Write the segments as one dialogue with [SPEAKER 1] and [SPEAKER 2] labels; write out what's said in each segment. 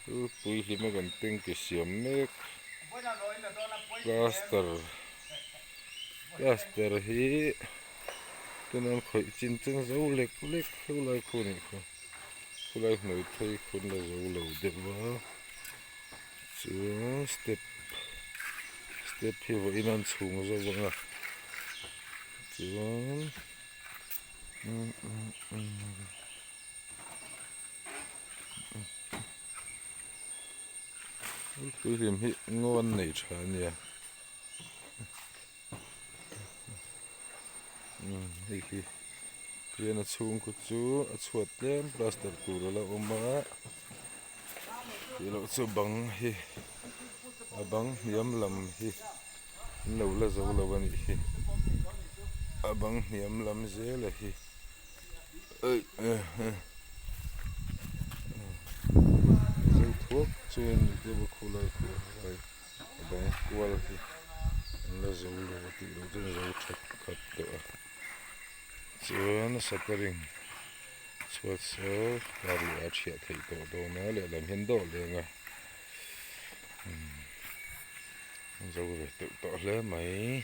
[SPEAKER 1] Thilpui hlima kan tanki siam mek plaster plaster hi tuna an khawih chin chen zo lek lek khulai khu anih kha khulai hnuai phei khu an la zo lo deuh va chuan step step hi vawiin an chhung zo ang a chuan Tui hlim hi ngaw an nei tha a nia hei hi tihian a chhung khu chu a chhuat tlem plaster tur a la awm a tih loh chu bang hi a bang hniam lam hi an lo la zo lo a nih hi a bang hniam lam zel a hi. Zo thuak chuan deuh a khulai khu a bang kual hi an la zo lo a tih loh chuan zo that khat tawh a chuan shuttering chhuat saw kar leh a thiah theih tawh dawn a lehlam hian dawh leng a zo ve teuh tawh hle mai.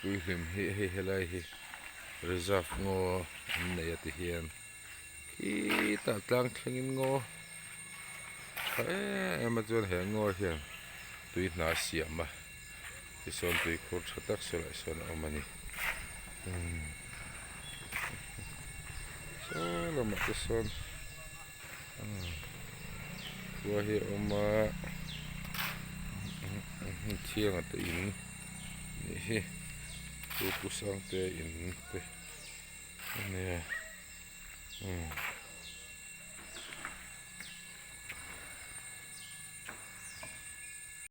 [SPEAKER 1] Tui hlim hi hei helai hi reserve ngaw an nei a ti hian khitah tlang thlengin ngaw tha em em a chuan he ngaw hian tui hna a siam a tichuan tui khur tha tak saw sawn a awm a ni saw lamah te sawn khua hi a awm a thianga te in nih hi chu pu sangte in te a nia.